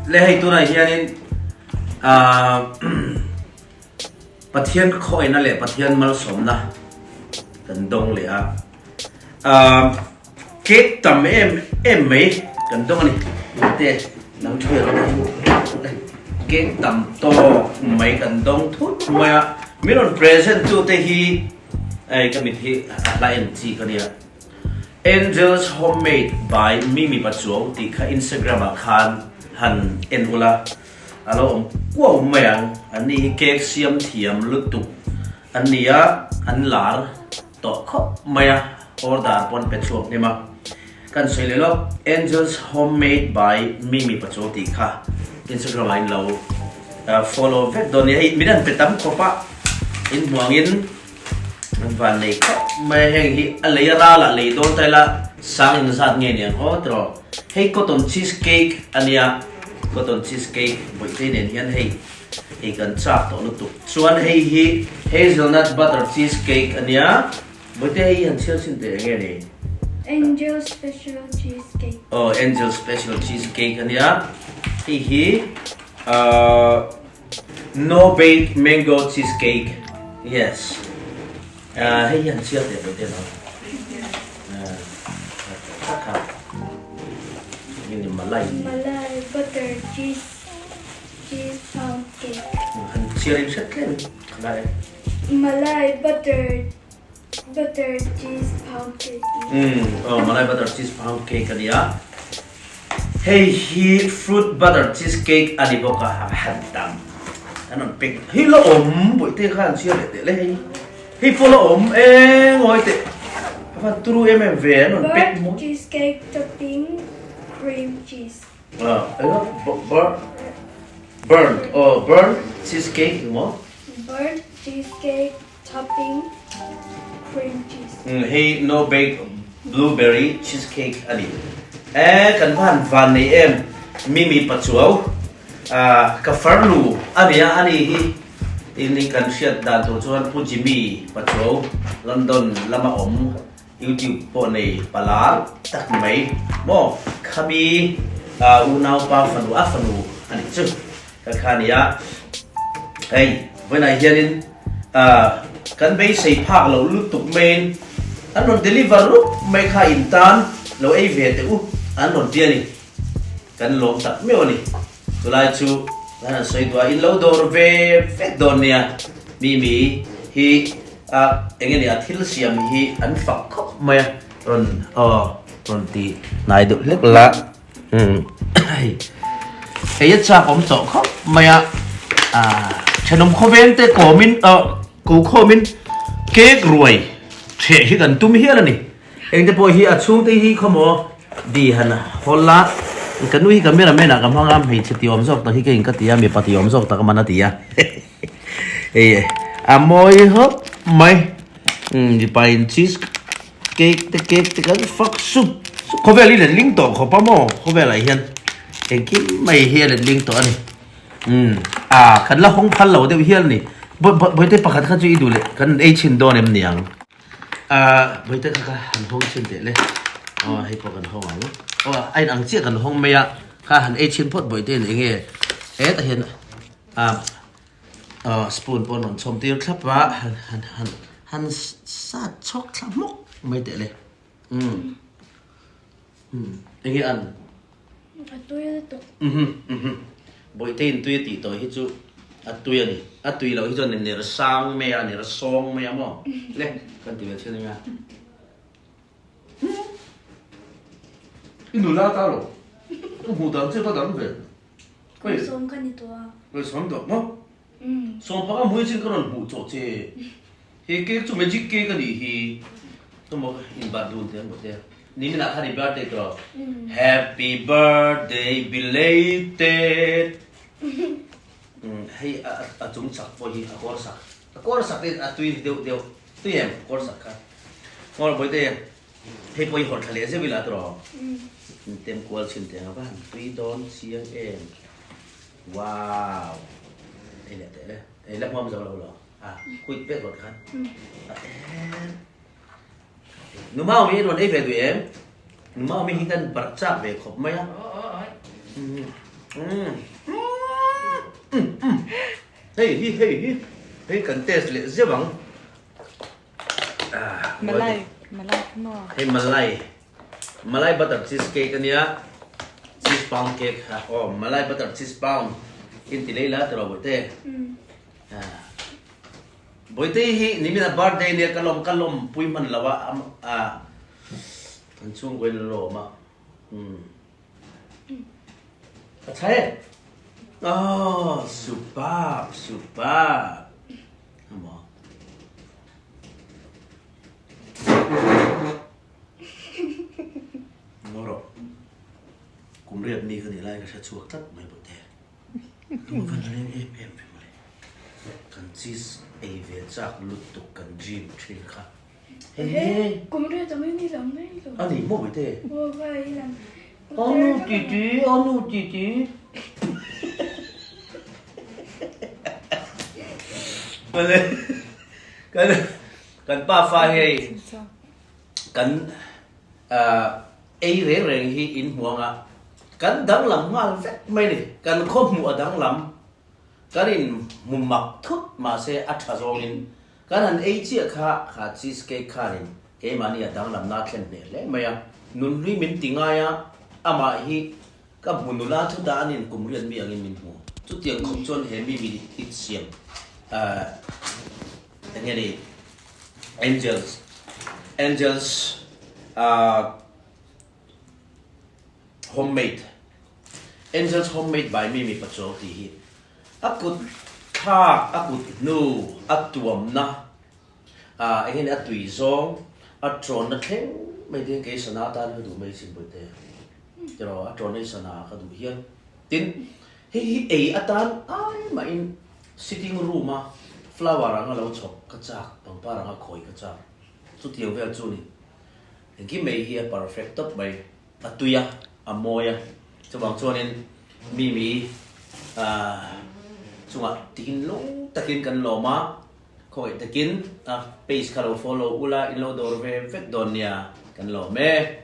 Le hei tunah hianin ah Pathian khawina leh Pathian malsawmna kan dawng leh a. Ah cake tam em em mai kan dawng a ni. Te nang thu rawh cake tam tawk mai kan dawng thut mai a. Min rawn present tu te hi hei ka mit hi a hla en chi ka nia. Angels Homemade by Mimi Pachuau tih kha Instagram ah khan han en ula, a lo awm kuau mai ang. An ni hi cake siam thiam lutuk an ni a, an lar tawh khawp mai a, order pawh an pe chhuak hnem a. Kan sawi leh lawk, Angels Homemade by Mimi Pachuau tih kha Instagram ah in lo follow vek dawn nia. Hei min an pe tam khawp a, in hmuh angin. An van nei khawp mai a, heng hi a lei a ral ah lei dawn ta ila sang in zat nge niang aw tiraw. Hei cotton cheese cake a nia, cotton cheese cake bawihte nen hian hei ei kan chak tawh lutuk. Chuan hei hi hazelnut butter cheese cake a nia, bawihte hei hi han chhiar chhin teh eng nge ni? Angel special cheese cake. Aw angel special cheese cake a nia, hei hi ahh. No bake mango cheese cake yes hei hi han chhiar teh pawh te lo kha ni malai malai butter cheese cheese pound cake han chhiar in hret tlem khalai malai butter butter cheese pound cake oh malai butter cheese pound cake ania Hei hi fruit butter cheese cake a ni bawk a, a han tam an rawn pek hei la awm bawihte kha an chhiar leh teh le hei hei pawh la awm e ngawi teh a van turu em em ve an rawn pek maw cheese cake topping cream cheese ah eng a burnt burnt oh burnt cheese cake maw burnt cheese cake Topping cream cheese. Hei no bake blueberry cheese cake a ni. E kan va han van nei em Mimi Pachuau ka farnu a nia a ni hi tin in kan hriat dan tur chuan Pu Jimmy Pachuau London lama awm YouTube pawh nei palar tak mai maw khami unaupa fanu a fanu a nih chu. Ka kha nia, hei vawiinah hianin kan beisei phak loh lutuk maiin an rawn deliver rup mai kha in tan lo ei ve teh u an rawn ti a ni. Kan lawm tak meuh a ni. Chulai chu kan han sawi duh a, in lo dawr ve vek dawn nia. Mimi hi eng nge ni a thil siam hi an fak khawp mai a, rawn aw rawn ti hnai deuh hlek la. Hei a chak awm tawh khawp mai a, thenawm khawveng te kawmin ko khawmin cake ruai hreh hi kan tum hial a ni. Engte pawh hi a chhungte hi khawmaw di han hawl a, ka nu hi camera man ah ka hmang a, hmeichhe ti awm zawk tak hi ka in ka ti a, mipa ti awm zawk tak a man a ti a. Hei a mawi hawp mai, mipa in cheese Cake te cake te kan fak sup sup khawvel hi letling tawh khawp a maw khawvel ah hian engkim mai hi a letling tawh a ni umm a kan la hawng phal lo deuh hial a ni bawihte pakhat kha chu i duh leh kan ei chhin dawn em niang a bawihte kha kha han hawng chhin teh le aw hei pawh kan hawng ang aw a inang chiah kan hawng mai a kha han ei chhin phawt bawihte in enge hetah hian a. Spoon pawh an rawn chhawm tir thlap a, han han han han sat chhawk thla hmawk mai teh le. Umm umm enge an? A tui lutuk. Uhum uhum Bawihte in tui a tih tawh hi chu a tui a ni. A tui loh hi chuan a ner sang mai a, a ner sawng mai a maw? Le kan ti ve thin ania. I nula ta lo. Ka hmuh dan che ka dang ve. Kum sawm ka ni tawh a. Kum sawm tawh maw? Sawm phak a hmui chin ka rawn hmuh chawh che. He cake chu magic cake a nih hi. Ka maw in bat dun te an maw te. Ni minah khan i birthday tawh. Happy birthday belated. Hei a chung chak pawh hi a kawr sak. A kawr sak te a tui deuh deuh. Tui em kawr sak kha. Ngawr bawihte. Hei pawh i hawrh thla leh zeuh ila tawh. In tem kual chhin teh ang a va han tui dawn chiang em. Wow. Ei leh teh le. Ei la hmuam zo lo lo. A quit vek rawh tikhan. A em. Nu mau mi rawn ei ve duh em? Nu mau mi hi kan barh chak ve khawp mai a. Hei hi hei hi hei kan test leh zeuh ang. Malai malai kha maw? Hei malai malai butter cheese cake ania cheese pound cake kha aw malai butter cheese pound in ti lei la tiraw bawihte. Bawihte hi nimina birthday nia ka lawm ka lawmpui hman lo a a kan chhungkaw in a lawm a. A tha e. Oh, superb, superb. Amo. Ngoro. Kumriat mi ka ni lai ka hre chhuak tlat mai bawte. Lung van leng em em ve mawle. Kan cheese ei ve chak lutuk kan dream thin kha. He kum riat ang in i lam mai lo. A ni maw te? Aw ka i lam. Anu ti ti, anu ti ti. Male kan kan pa fa hei kan ei reng reng hi in hmuang a kan danglam nghal vek mai ni kan khaw hmuh a danglam kan in hmu mak thut mahse a tha zawngin Kan han ei chiah kha, kha cheese cake khanin keimahni a danglamna a thlen hneh hle mai a, nunhlui min ti ngai a, amah hi ka hmu nula thu ta anin kum riat mi angin min hmu. Chutiang khawp chuan he mi min it siam eh eng nge ni Angels Angels ah Homemade Angels Homemade by Mimi Pachuau tih hi A kut thlak, a kut hnu, a tuamna, ah eng nge a tui zawng, a tawnna thleng mai te hian kei sana atan ka duh mai sin Bawihte. Tiraw a tawnna hi sana ka duh hial. Tin, hei hi ei atan ai mahin sitting room a flower anga lo chhawp ka chak, pangpar anga khawi ka chak. Chutiang vel chu ni. Engkim mai hi a perfect tawp mai. A tui a, a mawi a, chuvang chuanin Mimi chungah tihin lung takin kan lawm a, khawngaih takin a page kha lo follow ula in lo dawr ve vek dawn nia kan lawm e.